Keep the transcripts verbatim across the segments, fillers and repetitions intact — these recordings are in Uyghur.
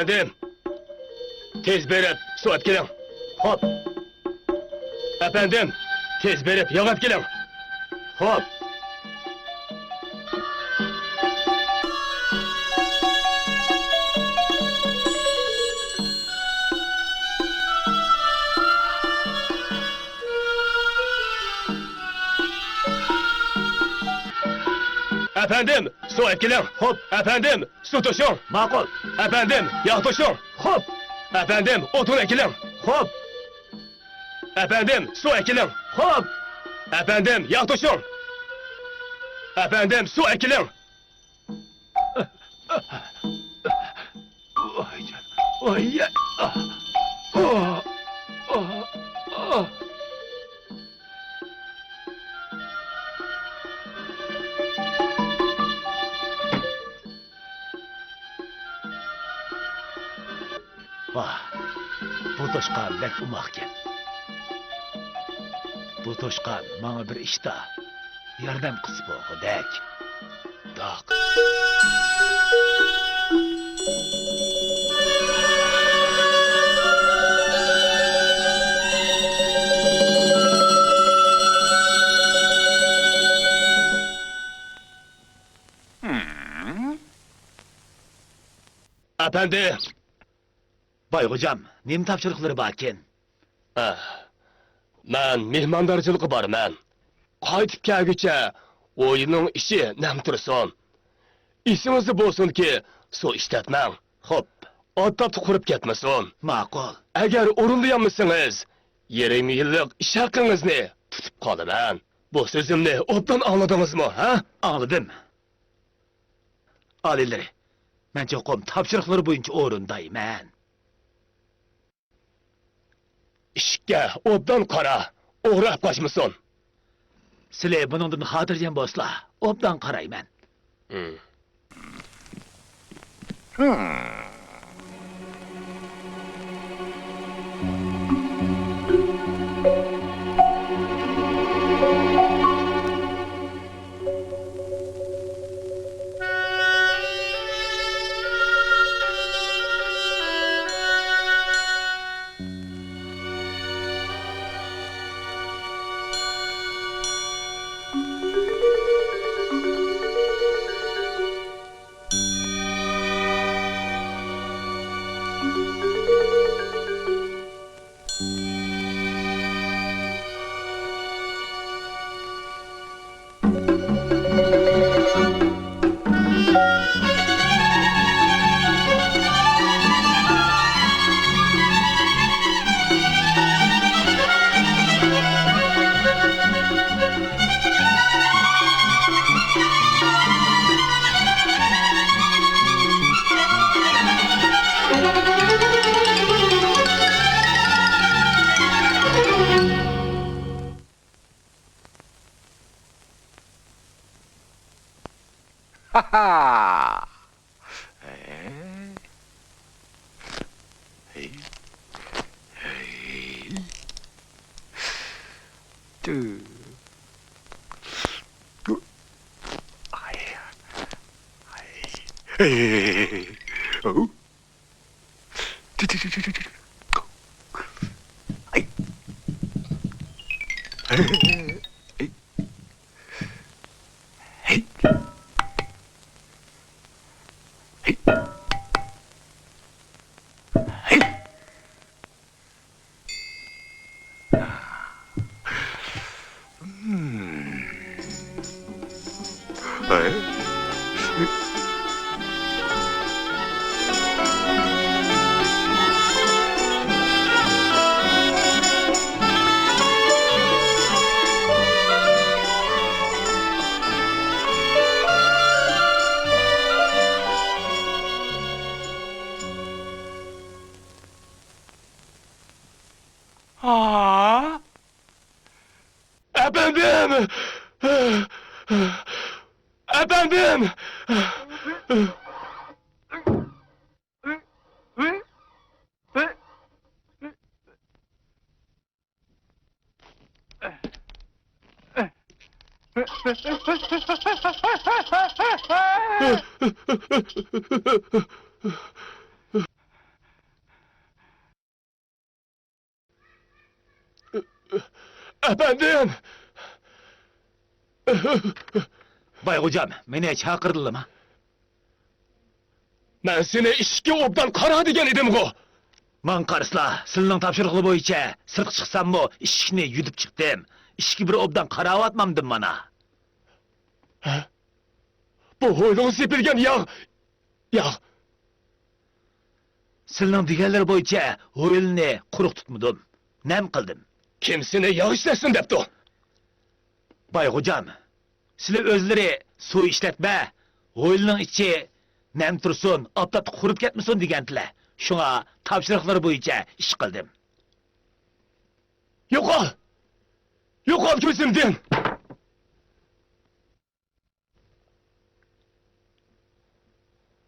ئەپەندىم، تېز بېرىپ سۇ ئەپ كېلىڭ. خوپ. ئەپەندىم، تېز بېرىپ ياغ ئەپ كېلىڭ. خوپ. ئەپەندىم، سۇ ئەپ كېلىڭ. خوپ. ئەپەندىم، سۇ توشۇڭ. ماقۇل. ئەپەندىم، ياغ توشۇڭ. خوپ. ئەپەندىم، ئوتۇن ئەكېلىڭ. خوپ. ئەپەندىم، سۇ ئەكېلىڭ. خوپ. ئەپەندىم، ياغ توشۇڭ. ئەپەندىم، سۇ ئەكېلىڭ. ۋاھ، بۇ توشقان بەك ئوماقكەن. بۇ توشقان ماڭا بىر ئىشتا ياردەم قىلسا بولغۇدەك. داق. ئەپەندى! بايغوجام، نېمە تاپشۇرۇقلىرى باركىن؟ ئەھ، مەن مېھماندارچىلىققا بارىمەن. قايتىپ كەلگۈچە ھويلىنىڭ ئىچى نەم تۇرسۇن. ئېسىڭىزدە بولسۇنكى، سۇ ئىشلەتمەڭ. خوپ. ئاپتاپتا قۇرۇپ كەتمىسۇن. ماقۇل. ئەگەر ئورۇنلىيالمىسىڭىز، يېرىم يىللىق ئىش ھەققىڭىزنى تۇتۇپ قالىمەن. بۇ سۆزۈمنى ئوبدان ئاڭلىدىڭىزمۇ، ھە؟ ئاڭلىدىم. ئالىيلىرى، مەن چوقۇم تاپشۇرۇقلىرى بويىچە ئورۇندايمەن. ئىشىككە ئوبدان قارا، ئوغرى ئاپ قاچمىسۇن. سىلى بۇنىڭدىن خاتىرجەم بولسىلا، ئوبدان قارايمەن. ھىم. ھاھا! ھەي. ھەي. ھەي. تو. ئاي. ھەي. ھەي. ئاۋۇ. ئەپەندىم! ئەپەندىم! ئەپەندىم! بايغوجام، مېنى چاقىردىلىما؟ مەن سېنى ئىشىككە ئوبدان قارا دېگەن ئىدىمغۇ؟ ماڭا قارىسىلا، سىلىنىڭ تاپشۇرۇقلىرى بويىچە سىرتقا چىقساممۇ، ئىشىكنى يۈدۈپ چىقتىم. ئىشىككە بىر ئوبدان قاراۋاتمامدىم مانا. ھە؟ بۇ ھويلىغا سېپىلگەن ياغ، ياغ. سىلىنىڭ دېگەنلىرى بويىچە ھويلىنى قۇرۇق تۇتمىدىم، نەم قىلدىم. كىم سېنى ياغ ئىشلەتسۇن دەپتۇ؟ بايغوجام، سىلى ئۆزلىرى سۇ ئىشلەتمە، ھويلىنىڭ ئىچى نەم تۇرسۇن، ئاپتاپتا قۇرۇپ كەتمىسۇن دېگەنتىلە. شۇڭا تاپشۇرۇقلىرى بويىچە ئىش قىلدىم. يوقال! يوقال كۆزۈمدىن!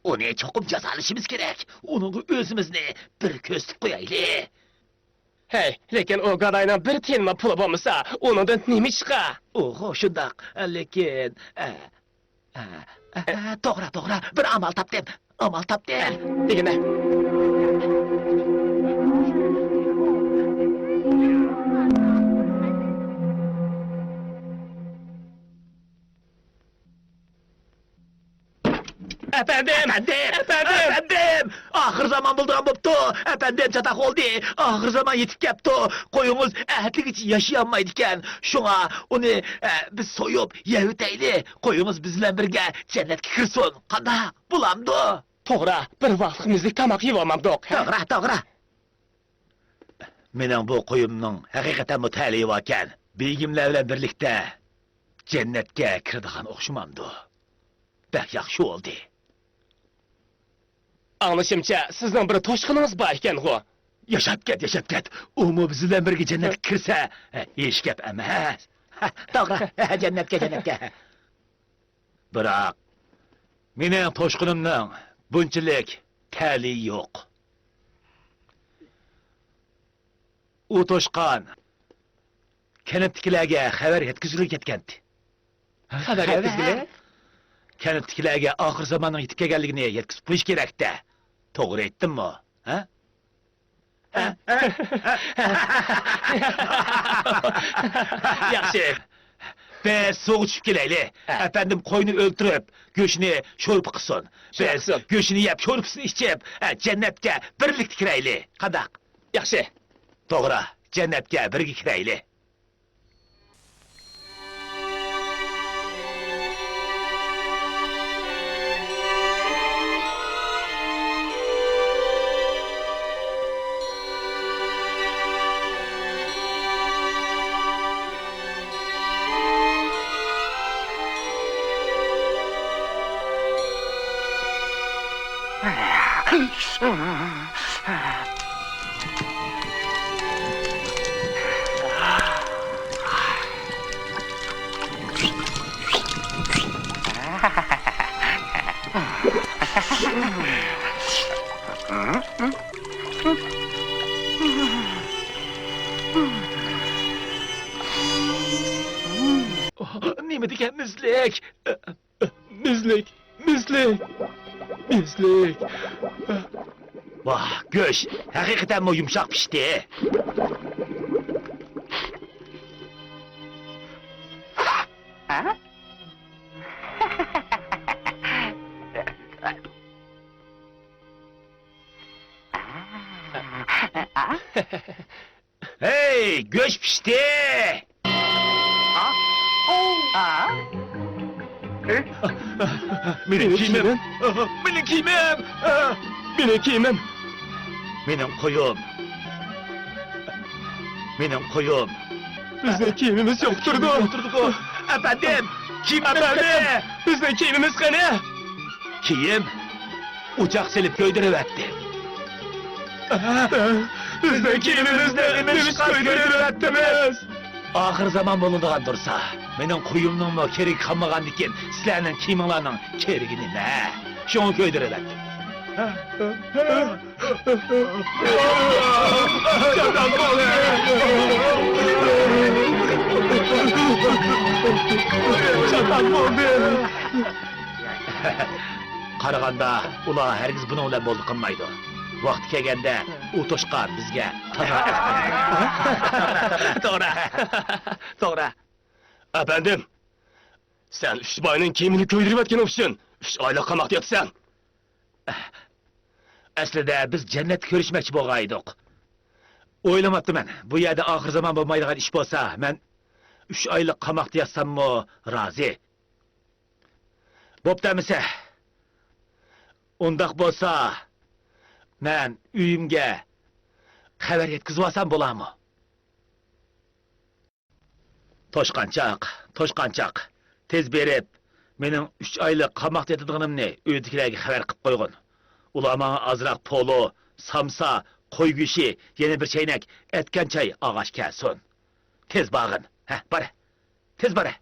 ئۇنى چوقۇم جازالىشىمىز كېرەك. ئۇنىڭغا ئۆزىمىزنى بىر كۆرسىتىپ قويايلى. ھەي، لېكىن ئۇ گاداينىڭ بىر تىيىنمۇ پۇلى بولمىسا، ئۇنىڭدىن نېمە ئىشقا؟ ئۇغۇ شۇنداق، لېكىن، ئە، ئە، ئە، توغرا، توغرا، بىر ئامال تاپتىم، ئامال تاپتىم. دېگىنە. ئەپەندىم! ئەپەندىم! ئەپەندىم! ئەپەندىم! ئاخىر زامان بولىدىغان بوپتۇ! ئەپەندىم، چاتاق بولدى! ئاخىر زامان يېتىپ كەپتۇ! قويۇڭىز ئەتىگىچە ياشىيالمايدىكەن! شۇڭا ئۇنى، ئە، بىز سويۇپ يەۋېتەيلى! قويۇڭىز بىز بىلەن بىرگە جەننەتكە كىرسۇن! قانداق؟ بولامدۇ؟ توغرا، بىر ۋاقىتلىق مۈزلۈك تاماق يېۋالمامدۇق، ھە؟ توغرا، توغرا! مېنىڭ بۇ قويۇمنىڭ ھەقىقەتەنمۇ تەلىيى باركەن. بېگىملەر بىلەن بىرلىكتە جەننەتكە كىرىدىغان ئوخشىمامدۇ؟ بەك ياخشى بولدى. ئاڭلىشىمچە، سىزنىڭ بىر توشقىنىڭىز بار ئىكەنغۇ؟ ياشاپ كەت، ياشاپ كەت. ئۇمۇ بىز بىلەن بىرگە جەننەتكە كىرسە، ھېچ گەپ ئەمەس. توغرا، جەننەتكە، جەننەتكە. بىراق، مېنىڭ توشقىنىمنىڭ بۇنچىلىك تەلىيى يوق. ئۇ توشقان كەنتتىكىلەرگە خەۋەر يەتكۈزگىلى كەتكەنتى. خەۋەر يەتكۈزگىلى؟ كەنتتىكىلەرگە ئاخىر زاماننىڭ يېتىپ كەلگەنلىكىنى يەتكۈزۈپ قويۇش كېرەكتە. توغرا ئېيتتىممۇ؟ ھە؟ ياخشى. بىز سۇغا چۈشۈپ كېلەيلى. ھە. ئەپەندىم قوينى ئۆلتۈرۈپ، گۆشىنى شورپا قىلسۇن. بىز گۆشىنى يەپ، شورپىسىنى ئىچىپ، ھە، جەننەتكە بىرلىكتە كىرەيلى. قانداق؟ ياخشى. توغرا، جەننەتكە بىرگە كىرەيلى. نېمە دېگەن مۈزلۈك! مۈزلۈك! مۈزلۈك! مۈزلۈك! ۋاھ، گۆش ھەقىقەتەنمۇ يۇمشاق پىشتى! ھەي، گۆش پىشتى! مېنىڭ كىيىمىم! مېنىڭ كىيىمىم! مېنىڭ كىيىمىم! مېنىڭ قويۇم! مېنىڭ قويۇم! بىزنىڭ كىيىمىمىز يوق تۇرىدۇ! ئەپەندىم! كىيىمىمىز قېنى؟ بىزنىڭ كىيىمىمىز قېنى؟ كىيىم؟ ئوچاق سېلىپ كۆيدۈرۈۋەتتىم. بىزنىڭ كىيىمىمىزنى نېمىشقا كۆيدۈرۈۋەتتىڭىز؟ ئاخىر زامان بولىدىغان تۇرسا، مېنىڭ قويۇمنىڭمۇ كېرىكى قالمىغاندىكىن، سىلەرنىڭ كىيىمىڭلارنىڭ كېرىكى نېمە؟ شۇڭا كۆيدۈرۈۋەتتىم. چاتاق بولدى! چاتاق بولدى! قارىغاندا، ئۇلار ھەرگىز بۇنىڭ بىلەن بولدى قىلمايدۇ. ۋاقتى كەلگەندە ئۇ توشقان بىزگە تازا. توغرا. توغرا. ئەپەندىم، سەن ئۈچ باينىڭ كىيىمىنى كۆيدۈرۈۋەتكىنىڭ ئۈچۈن ئۈچ ئايلىق قاماقتا ياتىسەن. ئەسلىدە بىز جەننەتتە كۆرۈشمەكچى بولغان ئىدۇق. ئويلىماپتىمەن، بۇ يەردە ئاخىر زامان بولمايدىغان ئىش بولسا، مەن ئۈچ ئايلىق قاماقتا ياتساممۇ رازى. بوپتۇ ئەمىسە. ئۇنداق بولسا، مەن ئۆيۈمگە خەۋەر يەتكۈزۈۋالسام بولارمۇ؟ توشقانچاق، توشقانچاق، تېز بېرىپ، مېنىڭ ئۈچ ئايلىق قاماقتا ياتىدىغىنىمنى ئۆيدىكىلەرگە خەۋەر قىلىپ قويغىن. ئۇلار ماڭا ئازراق پولۇ، سامسا، قوي گۆشى، يەنە بىر چەينەك ئەتكەن چاي ئالغاچ كەلسۇن. تېز بارغىن. ھە، بار. تېز بار.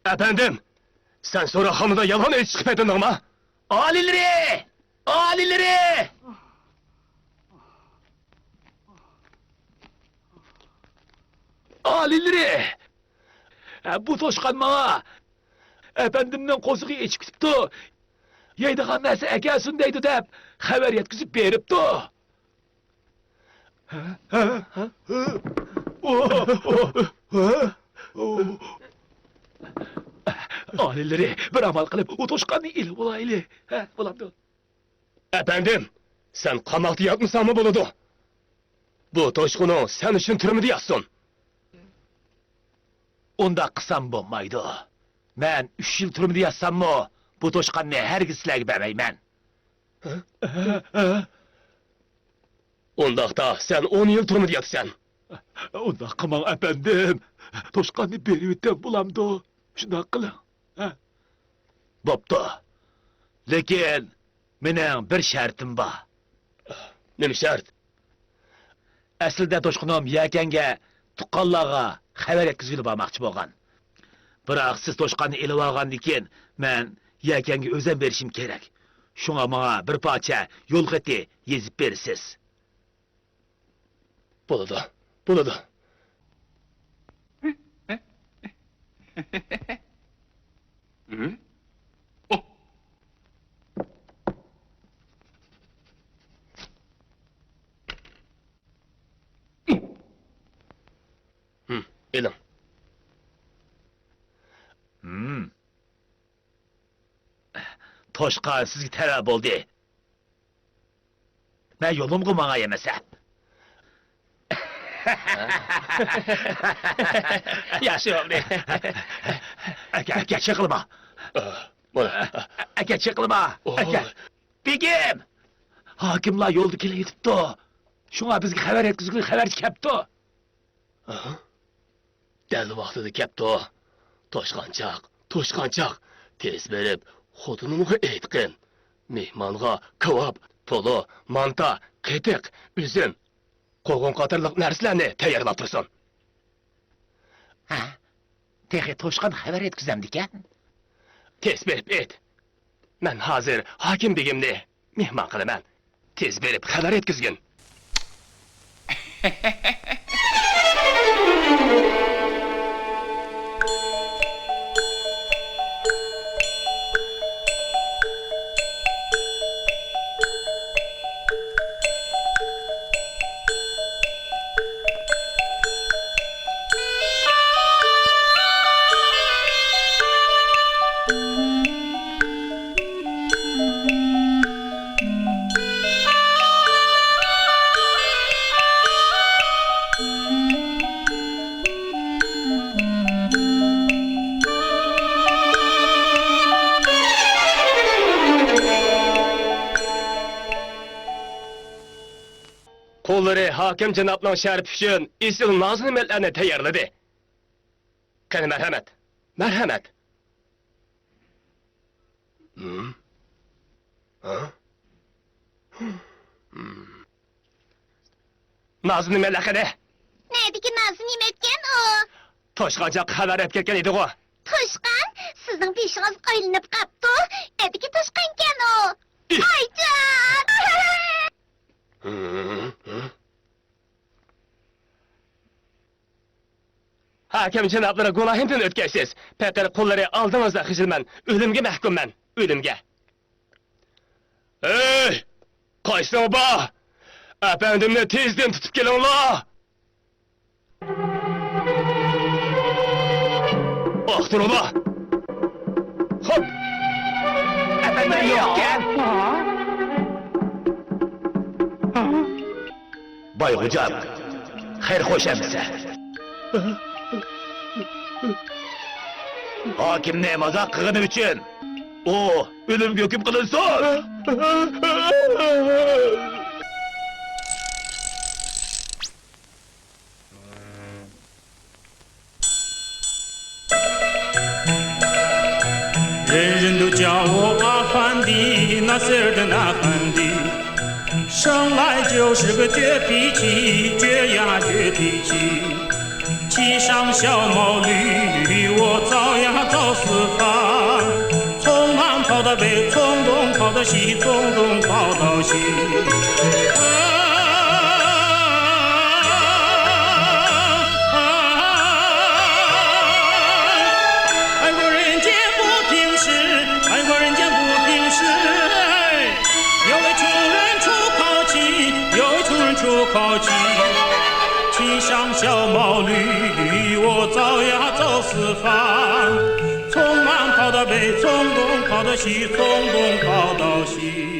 ئەپەندىم، سەن سوراقخانىدا يالغان ئېيتىشقا پېتىندىڭما؟ ئالىيلىرى! ئالىيلىرى! ئالىيلىرى! بۇ توشقان ماڭا ئەپەندىمنىڭ قورسىقى ئېچىپ كېتىپتۇ، يەيدىغان نەرسە ئەكەلسۇن دەيدۇ دەپ خەۋەر يەتكۈزۈپ بېرىپتۇ. ئالىيلىرى، بىر ئامال قىلىپ ئۇ توشقاننى ئېلىۋالايلى. ھە، بولامدۇ؟ ئەپەندىم، سەن قاماقتا ياتمىساڭمۇ بولىدۇ. بۇ توشقىنىڭ سەن ئۈچۈن تۈرمىدە ياتسۇن. ئۇنداق قىلسام بولمايدۇ. مەن ئۈچ يىل تۈرمىدە ياتساممۇ، بۇ توشقاننى ھەرگىز سىلەرگە بەرمەيمەن. ئۇنداقتا سەن ئون يىل تۈرمىدە ياتىسەن. ئۇنداق قىلماڭ، ئەپەندىم. توشقاننى بېرىۋېتىڭ، بولامدۇ؟ شۇنداق قىلىڭ. ھە؟ بوپتۇ. لېكىن مېنىڭ بىر شەرتىم بار. نېمە شەرت؟ ئەسلىدە توشقىنىم يەكەنگە تۇغقانلارغا خەۋەر يەتكۈزگىلى بارماقچى بولغان. بىراق سىز توشقاننى ئېلىۋالغاندىن كېيىن، مەن يەكەنگە ئۆزۈم بېرىشىم كېرەك. شۇڭا ماڭا بىر پارچە يول خېتى يېزىپ بېرىسىز. بولىدۇ، بولىدۇ. ھىم، ئېلىڭ. ھىم. توشقان سىزگە تەۋە بولدى. مەن يولۇمغا ماڭاي ئەمەسە. ياخشى بولدى. ئەكە، ئەكە، چېقىلما. ئەكە، چېقىلما. ئەكە. بېگىم! ھاكىملار يولدا كېلىۋېتىپتۇ. شۇڭا بىزگە خەۋەر يەتكۈزگىلى خەۋەرچى كەپتۇ. ھە؟ دەل ۋاقتىدا كەپتۇ. توشقانچاق، توشقانچاق. تېز بېرىپ، خوتۇنۇمغا ئېيتقىن. مېھمانغا كاۋاپ، پولۇ، مانتا، قېتىق، ئۈزۈم، قوغۇن قاتارلىق نەرسىلەرنى تەييارلاپ تۇرسۇن. ھە؟ تېخى توشقان خەۋەر يەتكۈزەمدىكەن؟ تېز بېرىپ ئېيت. مەن ھازىر ھاكىم بېگىمنى مېھمان قىلىمەن. تېز بېرىپ خەۋەر يەتكۈزگىن. قۇللىرى ھاكىم جانابنىڭ شەرىپى ئۈچۈن ئېسىل نازۇنېمەتلەرنى تەييارلىدى. قېنى، مەرھەمەت، مەرھەمەت. نازۇنېمەتلەر قېنى؟ نەدىكى نازۇنېمەتكەن ئۇ؟ توشقانچاققا خەۋەر ئەپ كەتكەن ئىدىغۇ. توشقان؟ سىزنىڭ بېشىڭىز ئايلىنىپ قاپتۇ. نەدىكى توشقانكەن ئۇ؟ ئايجان! ھاكىم جانابلىرى گۇناھىمدىن ئۆتكەشسىز. پېقىر قۇللىرى ئالدىڭىزدا خىجىلمەن. ئۆلۈمگە مەھكۇممەن. ئۆلۈمگە. ئەي! قايسىڭ بار؟ ئەپەندىمنى تېزدىن تۇتۇپ كېلىڭلار! ئاختۇرۇڭلار! خوپ! ئەپەندىم يوقكەن! بايغوجام، خەير خوش ئەمىسە. ھاكىمنى مازاق قىلغىنى ئۈچۈن ئۇ ئۆلۈمگە ھۆكۈم قىلىنسۇن! رەنجىدۇ جاۋۇ ئەپەندى، ناسىردىن ئەپەندى. 生来就是个倔脾气，倔呀倔脾气。骑上小毛驴，我造呀造四方。从南跑到北，从东跑到西，从东跑到西。 爱国人间不平时，爱国人间不平时。有位穷人出口气，有位穷人出口气。骑上小毛驴，我造呀造四方。从南跑到北，从东跑到西，从东跑到西。